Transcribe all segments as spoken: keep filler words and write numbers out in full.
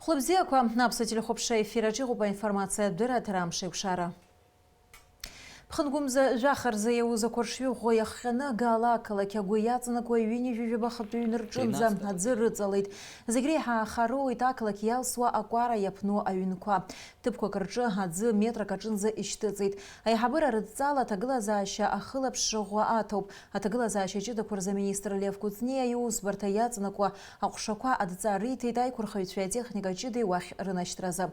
Хәлыбзиақәа, аԥсуа телехәаԥшра ефир аҿы иҟоуп аинформациатә дырраҭара Амш еиқәшара. Ԥхынгәымза жәаха рзы иаузақәа ршҩы ӷәӷәа иахҟьаны, Гала ақалақь агәы иаҵанакуа ҩынҩажәи жәаба хатәы ҩны рҿынӡа аӡы рыҵалеит. Зегь реиҳа аахароуеит ақалақь иалсуа акәара иаԥну аҩнқәа. Ҭыԥқәак рҿы аӡы метрак аҿынӡа ишьҭыҵит. Аиҳабыра рыдҵала аҭагылазаашьа ахылаԥшра ӷәӷәа аҭоуп. Аҭагылазаашьа ҷыдақәа рзы аминистр Лев Кәыҵниа иусбарҭа иаҵанакуа аҟәшақәа адҵа риҭеит, аиқәырхаҩцәеи атехника ҷыдеи уахь рынашьҭразы.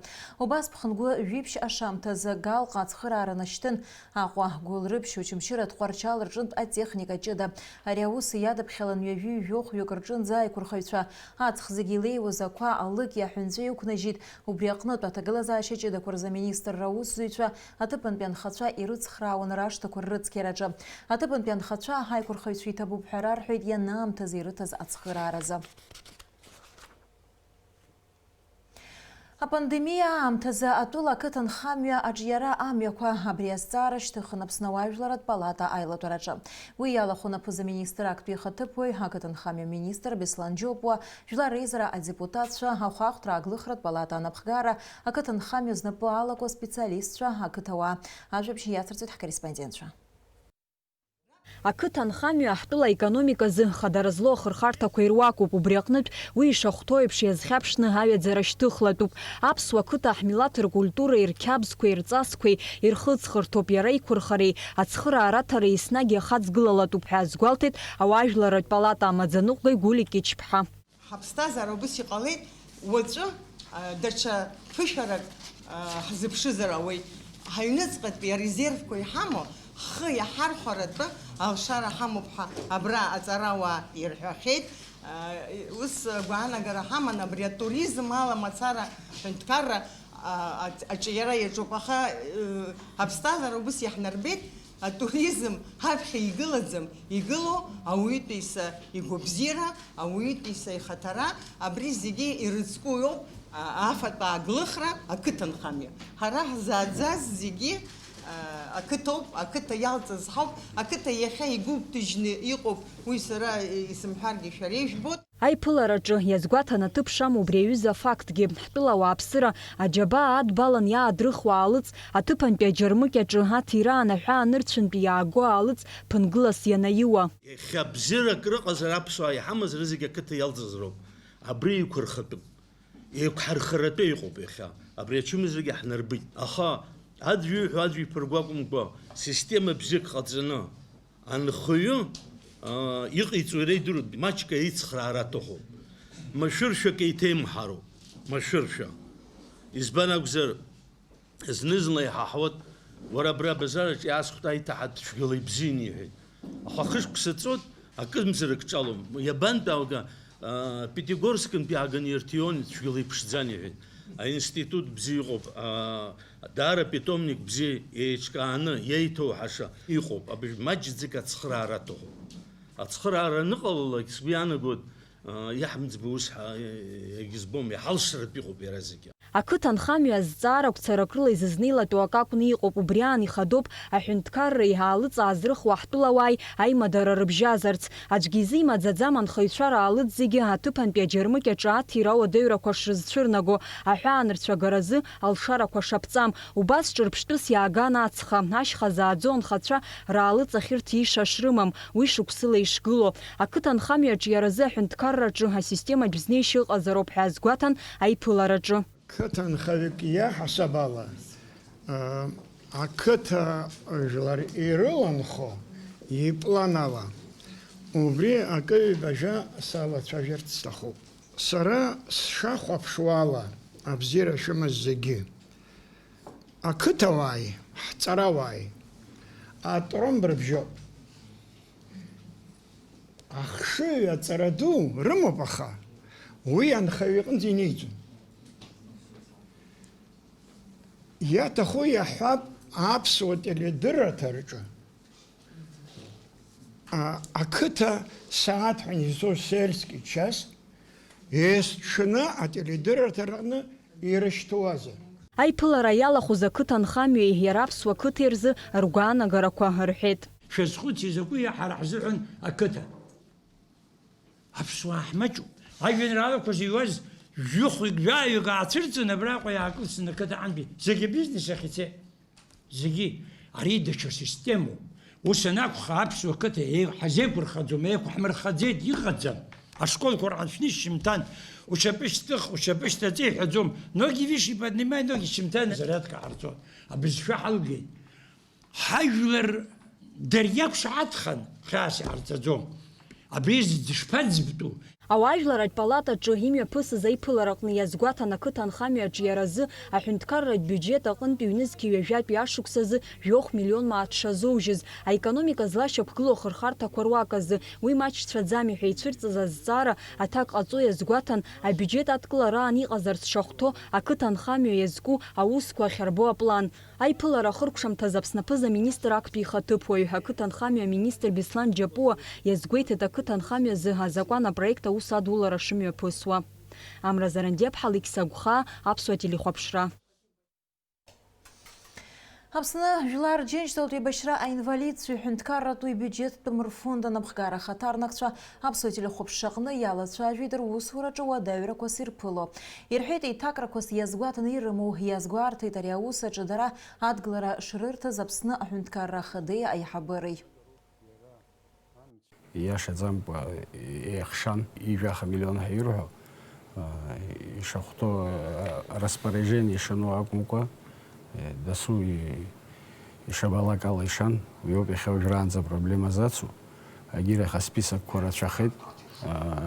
Убас ԥхынгәы жәиԥшь ашамҭазы Галҟа ацхыраара нашьҭын. Аҟәа, Гәылрыԥшь, Очамчыра, Тҟәарчал рҿынтә атехника ҷыда. Ари аус иадаԥхьалан ҩажәи жәохәҩык рҿынӡа аиқәырхаҩцәа аҵх зегьы илеиуаз ақәа, алыкьи аҳәынҵәеи ықәнажьит. Убри аҟнытә, аҭагылазаашьа ҷыдақәа рзы аминистрра аусзуҩцәа, аҭыԥантәи анхацәа ирыцхраауан рашҭақәа ррыцқьараҿы. Аҭыԥантәи анхацәа аиқәырхаҩцәа иҭабуп ҳәа рарҳәеит ианаамҭаз ирыҭаз ацхырааразы. Апандемиа аамҭазы атәыла ақыҭанхамҩа аҿиара амҩақәа, абри азҵаара шьҭыхын Аԥсны ауаажәларратә палата аилатәараҿы. Уи иалахәын аԥыза-министр актәи ихаҭыԥуаҩ, ақыҭанхамҩа министр Беслан Џьопуа, жәлар реизара адепутатцәа, ахәаахәҭра аглыхратә палата анапхгара, ақыҭанхамҩа знапы алаку аспециалистцәа, ақыҭауаа. Ажәабжь иацырҵоит ҳкорреспондентцәа. Ақыҭанхамҩа ҳтәыла аекономиказы хадара злоу ахырхарҭақәа ируакуп, убри аҟнытә уи ишахәҭоу еиԥш иазхьаԥшны аҩаӡара шьҭыхлатәуп. Аԥсуа қыҭа ҳмилаҭ ркультуреи рқьабзқәеи рҵасқәеи ирхыҵхырҭоуп, иара иқәырхареи ацхыраараҭареи еснагь иахаҵгылалатәуп ҳәа азгәалҭеит ауаажәларратә палата амаӡаныҟәгаҩ Гулик Ичԥҳа. Ҳаԥсҭазаара убыс иҟалеит, уаҵәы, а, даҽа ԥышәарак, а, ҳзыԥшызар ауеит. Ҳаҩныҵҟатәи арезервқәа иҳамоу, ҳхы иаҳархәаратәы алшара ҳамоуп ҳәа абра аҵарауаа ирҳәахьеит. А, ус гәаанагара ҳаман, абри атуризм ала мацара аҳәынҭқарра, а, аҿ-, аҿиара иаҿуп, аха, э, ҳаԥсҭазаара убыс иаҳнарбеит. Атуризм ҳаԥхьа игылаӡам, игылоу ауаҩытәыҩса игәабзиара, ауаҩытәыҩса ихаҭара, абри зегьы ирыцку иоуп, а, афатә ааглыхра, ақыҭанхамҩа. Ҳара ҳзааӡаз зегьы, а, ақыҭоуп, ақыҭа иалҵыз ҳауп, ақыҭа иахьа игәыгәҭажьны иҟоуп, уи сара исымҳәаргьы шәара ижәбоит. Аиԥылараҿы иазгәаҭан аҭыԥ шамоу убри аҩыза афактгьы, ҳтәыла ауааԥсыра аџьабаа адбалан иаадрыхуа аалыҵ, аҭыԥантәи аџьармыкьаҿы аҭира анаҳәа анырцәынтәи иааго аалыҵ ԥынгылас ианаиуа. Иахьа бзиарак рыҟазар аԥсуаа иҳамаз рызегь ақыҭа иалҵыз роуп. Абри еиқәырхатәуп. Еиқәҳархаратәы иҟоуп иахьа. Абри ачымазарагьы ҳнарбеит. Аха аӡә иуҳәо аӡә иԥырго акәымкәа, система бзиак ҟаҵаны, анхаҩы, аа, иҟаиҵо иара идыруеит, маҷк аицхраара аҭахуп. Машәыршәак еиҭеимҳароуп, машәыршәа. Избан акәзар, зны-зынла иҳаҳауеит, уара абра абазараҿ иаасхәҭ аиҭаҳатә цәгьала ибзианы иҳәеит. Аха хышықәса ҵуеит, акымзарак ҿалом. Иабантәи алга, аа, Пятигорскынтәи ааганы ирҭиуан, цәгьала иԥшӡан иҳәеит. Аинститут бзиа иҟоуп, аа, даара питомник бзиа еиҿкааны, иеиҭоуҳаша иҟоуп. Абыржә маҷӡак ацхыраара аҭахуп. Ацхыраара аныҟалалак, сгәы иаанагоит, аа, иаҳмыӡбо ус ҳа-, егьызбом, иҳалшаратә иҟоуп иара зегьы. Ақыҭанхамҩа азҵаара гәцарак рыла изызнеилатәу акы акәны иҟоуп, убри аан ихадоуп аҳәынҭқарреи аалыҵ аазрыхуа ҳтәылауааи аимадара рыбжьазарц. Аӡәгьы изы имаӡаӡам анхаҩцәа раалыҵ зегьы аҭыԥантәи аџьармыкьаҿы аҭира ауадаҩрақәа шрызцәырнаго, аҳәаанырцәагаразы алшарақәа шаԥҵам. Убас ҿырԥштәыс иааган ацха, ашьха зааӡо анхацәа раалыҵ ахьырҭиша шрымам, уи шықәсыла ишгылоу. Ақыҭанхамҩа аҿиаразы аҳәынҭқарраҿы асистематә знеишьа ыҟазароуп ҳәа азгәаҭан аиԥылараҿы. Қыҭанхаҩык иаҳасаб ала, а, ақыҭа жәлар ирыланхо иплан ала, убри акы-ҩбажәа салацәажәарц сҭахуп. Сара сшахәаԥшуа ала, абзиара шәымаз зегьы, ақыҭауааи, ҳҵарауааи, атромб рыбжьоуп. Ахшыҩ аҵара ду рымоуп, аха уи анхаҩы иҟынӡа инеиӡом. Иаҭаху иаҳҳәап аԥсуа теледырраҭараҿы, а, ақыҭа сааҭ ҳәа изо сельский час, есҽны ателедырраҭараҟны ирышьҭуазар. Аиԥылара иалахәыз ақыҭанхамҩеи иара аԥсуа қыҭеи рзы ргәаанагарақәа рҳәеит. Шәазхәыци, закәи ҳара ҳзыҳәан ақыҭа? Аԥсуаа ҳмаҷуп. Ажәеинраалақәа зыҩуаз Жәохәҩык, жәаҩык аацәырҵын, абраҟа иаакылсны ақыҭа аҟынтәи зегьы абизнес ахь ицеит. Зегьы. Ари даҽа системоуп. Ус анакәха, аԥсуа қыҭа еи-, ҳазеиқәырхаӡом, еиқәҳмырхаӡеит, иҟаӡам. Ашколқәа рҟны шәнышьҭымҭан, ушьапы шьҭых, ушьапы шьҭаҵа иҳәаӡом. Ноги виши поднимай, ноги шьҭымҭан, зарядка ҟарҵон. Абызшәа ҳалгеит. Ҳажәлар дара иақәшаҳаҭхан, хьаас иҟарҵаӡом. Абри дышԥаӡбтәу? Ауаажәларратә палатаҿы имҩаԥысыз аиԥылараҟны иазгәаҭан, ақыҭанхамҩаҿ иара азы аҳәынҭқарратә биуџьет аҟынтәи ҩнызқьи ҩажәатәи ашықәсазы жәохә миллион мааҭ шазоужьыз, аекономика злашьақәгылоу ахырхарҭақәа руак азы. Уи маҷцәаӡами ҳәа ицәырҵыз азҵаара аҭак ҟаҵо иазгәаҭан, абиуџьет адкылараан иҟазарц шахәҭоу ақыҭанхамҩа иазку аусқәа ахьарбоу аплан. Аиԥылара ахыркәшамҭаз Аԥсны аԥыза-министр актәи ихаҭыԥуаҩ, ақыҭанхамҩа аминистр Беслан Џьапуа иазгәеиҭеит ақыҭанхамҩа азы азакәан апроект аус адулара шымҩаԥысуа. Амра Зарандиаԥҳа, Алықьса Гәхаа, Аԥсуа телехәаԥшра. Аԥсны Жәлар Џьынџьтәылатә еибашьра аинвалидцәа иҳәынҭқарратәи бюджеттә мырфонд анапхгара ахаҭарнакцәа Аԥсуа телехәаԥшраҟны иалацәажәеит русураҿы уадаҩрақәас ирԥыло. Ирҳәеит, еиҭакрақәас иазгәаҭаны ирымоу, иазгәарҭеит ари аус аҿы дара адгылара шрырҭаз Аԥсны аҳәынҭқарра ахадеи аиҳабыреи. Ииашаӡамкәа еихшан, ҩажәаха миллион ҳәа ирҳәо, ишахәҭоу, распоряжение ишану акәымкәа, дасу и-, ишабалак ала ишан, уи ауп иахьа уажәраанӡа апроблема зацу. Агьырахь асписокқәа рацәахеит,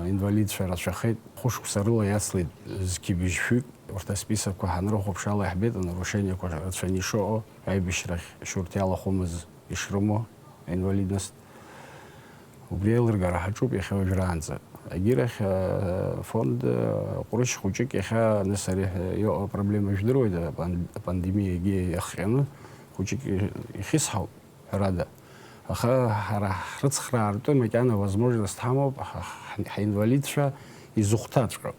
инвалидцәа рацәахеит. Хәышықәса рыла иацлеит зқьи быжьшәҩык. Урҭ асписокқәа ҳанрыхәаԥш ала иаҳбеит анарушениақәа рацәаны ишыҟоу, аибашьрахь шьоурҭа иалахәымыз ишрымоу, инвалидность. Убри аилыргара ҳаҿуп иахьа уажәраанӡа. Агьырахь, афонд, ҟәрышь хәыҷык иахьа, нас ари ҳәа иҟоу апроблема жәдыруеит, апан-, апандемиагьы иахҟьаны хәыҷык ихьысҳауп, ҳәарада. Аха ҳара ҳрыцхраартә макьана возможность ҳамоуп, ҳа-, ҳа-, ҳаинвалидцәа изыхәҭаҵәҟьо.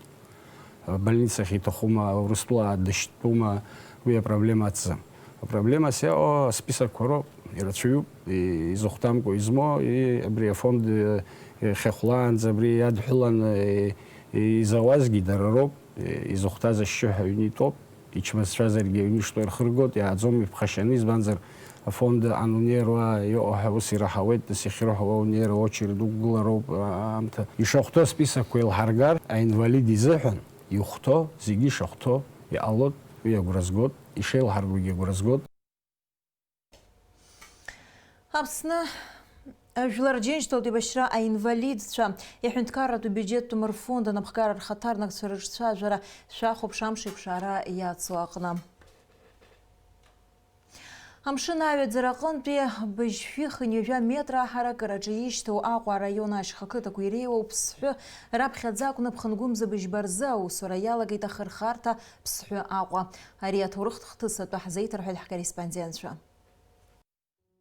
Больницахь иҭахума, Урыстәыла дышьтәума, уи апроблема аҭӡам. Апроблемас иаҟоу асписокқәа роуп, ирацәаҩуп, и-, изыхәҭамкәа измоу, и-, абри афонд, э, хьахәлаанӡа абри иадҳәыланы, э, изауазгьы дара роуп, э, изыхәҭаз ашьшьыҳәа аҩны итәоуп, ичмазцәазаргьы аҩны ишьҭоу ирхыргоит, иааӡом иԥхашьаны, избанзар, афонд аҟан унеир уа иҟоу ҳәа ус ираҳауеит, нас иахьырҳәо уа унеир аочеред уқәгылароуп, а-, аамҭа. Ишахәҭоу асписокқәа еилҳаргар, аинвалид изыҳәан, ихәҭоу зегьы ишахәҭоу иҟалоит, уи агәра згоит, ишеилҳаргогьы агәра згоит. Аԥсны Жәлар Џьынџьтәылатә еибашьра аинвалидцәа иҳәынҭқарратә бюджеттә мырфонд анапхгара рхаҭарнакцәа рыҿцәажәара шәахәаԥш амш еиқәшара иацу аҟны. Амшын аҩаӡара аҟынтәи быжьшәи хынҩажәа метра аҳаракыраҿы ишьҭоу Аҟәа араион ашьха қыҭақәа иреиуоу Ԥсҳәы раԥхьаӡа акәны ԥхынгәымза быжьба рзы аусура иалагеит ахырхарҭа Ԥсҳәы Аҟәа. Ари аҭоурыхтә хҭыс атәы ҳзеиҭарҳәеит ҳкорреспондентцәа.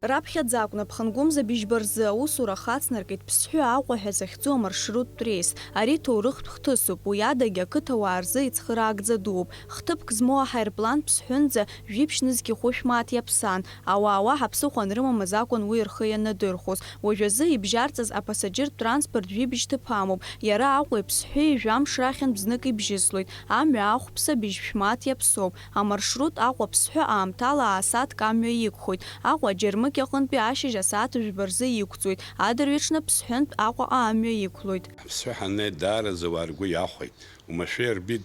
Раԥхьаӡа акәны ԥхынгәымза быжьба рзы аусура хацнаркит Ԥсҳәы Аҟәа ҳәа захьӡу амаршруттә реис. Ари ҭоурыхтә хҭысуп, уи адагьы ақыҭауаа рзы ицхыраагӡа дууп. Хҭыԥк змоу аҳаирплан Ԥсҳәынӡа жәиԥшь нызқьи хәышә мааҭ иаԥсан. Ауаа уаҳа ԥсыхәа анрымамыз акәын уи рхы ианадырхәоз. Уажәазы ибжьарҵаз апассаџьыртә транспорт жәибжь ҭыԥ амоуп. Иара Аҟәеи Ԥсҳәи жәамш рахьынтә знык ибжьыслоит. Амҩа ахәԥса быжьшә мааҭ иаԥсоуп. Амаршрут Аҟәа-Ԥсҳәы аамҭала аасаҭк амҩа иқәхоит. Аҟәа Џьармыкь аҟынтәи ашьыжь асааҭ жәба рзы иқәҵуеит. Адырҩаҽны Ԥсҳәынтә Аҟәаҟа амҩа иқәлоит. Ԥсҳәы ҳаннеи, даараӡа ауаа ргәы иахәеит. Умашәа иарбит,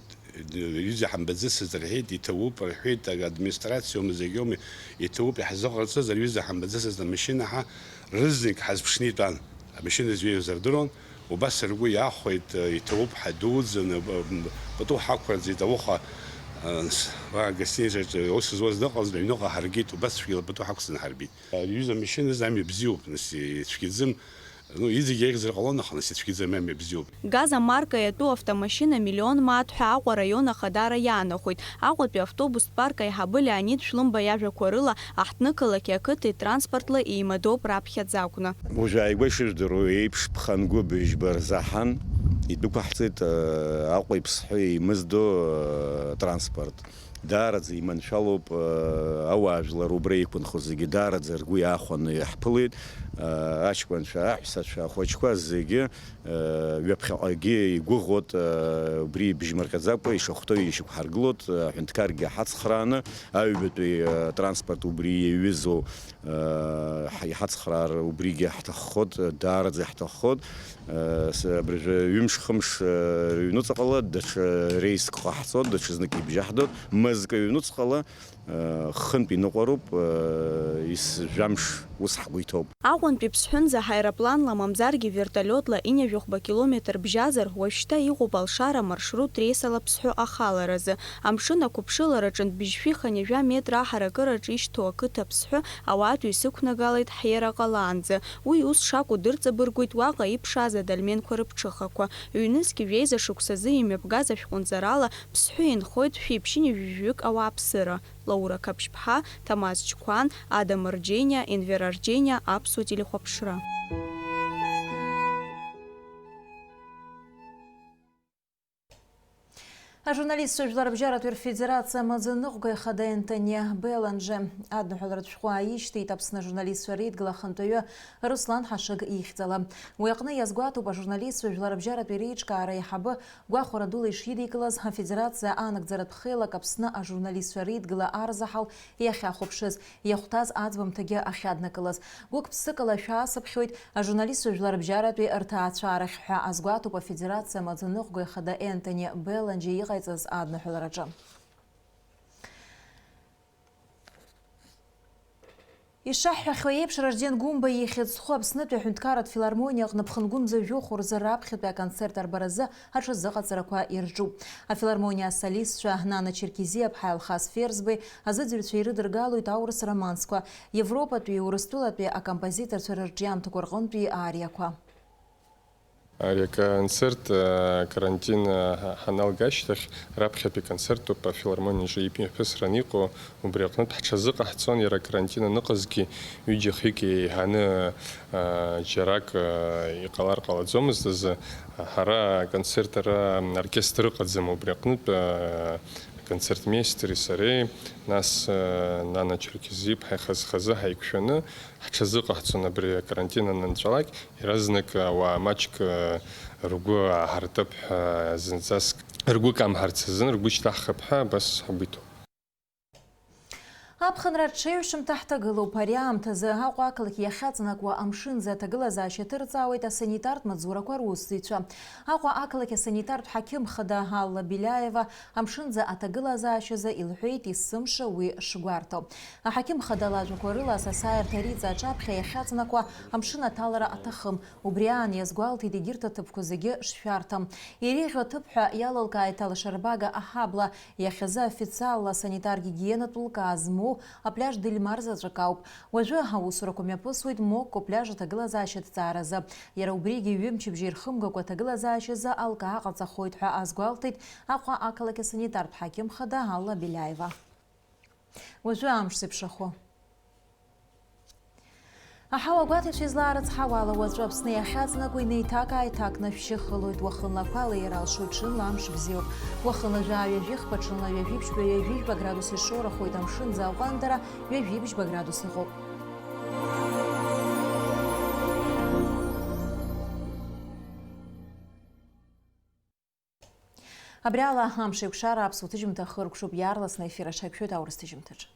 аҩыза ҳамбаӡацызт рҳәеит, иҭабуп рҳәеит, администрациоума, зегьоума, иҭабуп иаҳзыҟарҵаз, аҩыза ҳамбаӡацызт, амашьына ҳа рызник ҳазԥшны итәан. Амашьына зҩеиуаз рдыруан, убас ргәы иахәеит, иҭабуп, ҳадуӡӡаны, пату ҳақәырӡит, ауха, ва, агостиницаҿы аус зуаз дыҟазма, аҩныҟа ҳаргеит, убас цәгьала пату ҳақәҵаны ҳарбеит. Аҩыза амашьына зны амҩа бзиоуп, нас ицәгьаӡым. Ну, иҵегь еиӷьзар ҟалон, аха нас ицәгьаӡам, амҩа бзиоуп. Газа марка иатәу автомашьына миллион мааҭ ҳәа Аҟәа араион ахадара иаанахәеит. Аҟәатәи автобустә парк аиҳабы Леонид Шәлымба иажәақәа рыла, аҳҭнықалақьи ақыҭеи транспортла еимадоуп раԥхьаӡа акәны. Уажәы ааигәа ишыжәдыруа еиԥш, ԥхынгәы быжьба рзы ҳан идәықәаҳҵеит, э, Аҟәеи Ԥсҳәи еимыздо, э, транспорт. Даараӡа иманшәалоуп, э, ауаажәлар убра иқәынхо зегьы даараӡа ргәы иаахәаны иаҳԥылеит. Аҷкәынцәа, аҳәсацәа, ахәыҷқәа зегьы ҩаԥхьаҟагьы игәыӷуеит, убри ибжьмырҟьаӡакәа ишахәҭоу ишьақәҳаргылоит, аҳәынҭқаргьы ҳацхрааны, аҩбатәи транспорт убри иаҩызоу иҳацхраар убригьы ҳҭаххоит, даараӡа иҳҭаххоит. Абыржәы ҩымш-хымш ҩнуҵҟала даҽа реиск ҟаҳҵоит, даҽазнык ибжьаҳдоит, мызкы ҩнуҵҟала Хынтә иныҟәароуп, ес-, жәамш ус ҳгәы иҭоуп. Аҟәантәи Ԥсҳәынӡа ҳаеропланла, мамзаргьы вертолиотла инажәохәба километр бжьазар, уажәшьҭа иҟоуп алшара амаршрут реисала Ԥсҳәы ахаларазы. Амшын ақәыԥшылараҿынтә быжьшәи хынҩажәа метр аҳаракыраҿы ишьҭоу ақыҭа Ԥсҳәы ауаатәыҩса ықәнагалеит ҳиара ҟалаанӡа. Уи ус шакәу дырҵабыргуеит уаҟа иԥшааз адольменқәа рыԥҽыхақәа. Ҩнызқь жәеиза шықәсазы имҩаԥгаз ашәҟәынҵарала Ԥсҳәы инхоит шәи ԥшьынҩажәи жәаҩык ауааԥсыра. Лаура Қаԥшьԥҳа, Ҭамаз Чқәан, Ада Мырџьениа, Енвер Арџьениа, Аԥсуа телехәаԥшра. Ажурналистцәа Жәларбжьаратәи рфедерациа амаӡаныҟәгаҩ ахада Ентони Беланже адныҳәаларатә шәҟәы ааишьҭит Аԥсны ажурналистцәа реидгыла ахантәаҩы Руслан Ҳашыг ихьӡала. Уи аҟны иазгәаҭоуп ажурналистцәа Жәларбжьаратәи реиҿкаара аиҳабы гәахәара дула ишидикылаз, афедерациа анагӡаратә хеилак Аԥсны ажурналистцәа реидгыла арзаҳал иахьахәаԥшыз, иахәҭаз аӡбамҭагьы ахьаднакылаз. Гәык-ԥсыкала шәаасыԥхьоит ажурналистцәа Жәларбжьаратәи рҭаацәарахь ҳәа азгәаҭоуп афедерациа амаӡаныҟәгаҩ ахада Ентони Беланџьиа иҟаиҵаз адныҳәалараҿы. Ишаҳҳәахьоу еиԥш, Ражден Гәымба ихьӡ зху Аԥснытәи аҳәынҭқарратә филармониа аҟны ԥхынгәымза жәохә рзы раԥхьатәи аконцерт арбаразы аҽазыҟаҵарақәа ирҿуп. Афилармониа асолистцәа Нана Черкизиаԥҳаи Алхас Ферзбеи азыӡырҩцәа ирыдыргалоит аурыс романсқәа, Европатәи, Урыстәылатәи акомпозиторцәа рырҿиамҭақәа рҟынтәи ариақәа. Ари аконцерт, а, карантин, а, ҳаналга ашьҭахь раԥхьатәи концерттәуп афилармониаҿы ип-, иаԥысран иҟоу, убри аҟнытә ҳҽазыҟаҳҵон, иара карантин аныҟазгьы ҩыџьа-хҩык еиҳаны, а, џьарак, а, иҟалар ҟалаӡомызт азы, ҳара аконцерт ара оркестр ыҟаӡам, убри аҟнытә, а, аконцертмеистери сареи, нас, а, Нана Черкизиԥҳаи хаз-хазы ҳаиқәшәаны ҳҽазыҟаҳҵон абри акарантин анынҵәалак. Иаразнак ауаа маҷк, э, ргәы ааҳартып ҳәа, зынӡаск ргәы камҳарц азын, ргәы шьҭаҳхып ҳәа абас ҳгәы иҭоуп. Аԥхынра аҽеиҩшымҭа ҳҭагылоуп. Ари аамҭазы Аҟәа ақалақь иахьаҵанакуа амшынӡа аҭагылазаашьа ҭырҵаауеит асанитартә маҵзурақәа русзуҩцәа. Аҟәа ақалақь асанитартә ҳақьым хада Алла Беляева амшынӡа аҭагылазаашьазы илҳәеит есымша уи шгәарҭо. Аҳақьым хада лажәақәа рыла асасааирҭа Риҵа аҿаԥхьа иахьаҵанакуа амшын аҭалара аҭахым. Убри аан иазгәалҭеит егьырҭ аҭыԥқәа зегьы шшәарҭам. Иреиӷьу аҭыԥ ҳәа иалылкааит алашарбага аҳабла, иахьазы официалла асанитар-гигиенатә лкаа змоу апляж Дельмар заҵәык ауп. Уажәы аусурақәа мҩаԥысуеит Мокко пляж аҭагылазаашьа аҭҵааразы. Иара убригьы ҩымчыбжьа ирхымгакәа аҭагылазаашьазы алкаа ҟаҵахоит ҳәа азгәалҭеит Аҟәа ақалақь асанитартә ҳақьым хада Алла Беляева. Уажәы амш зеиԥшрахо. Аҳауа агәаҭацәа излаарыцҳауала, уаҵәы Аԥсны иахьаҵнакуа инеиҭак-ааиҭакны шәшьы хылоит, уахынла ақәа алеира алшоит, ҽынла амш бзиоуп. Уахынла жәаа ҩажәихԥа, ҽынла ҩажәи ԥшьба, ҩажәи жәба градус ишоурахоит, амшын аӡы аҟәандара ҩажәи бжьба градус ыҟоуп. Абри ала амш еиқәшара аԥсуа ҭыжьымҭа хыркәшоуп, иаарласны аефир аҽаиқәшәоит аурыс ҭыжьымҭаҿы.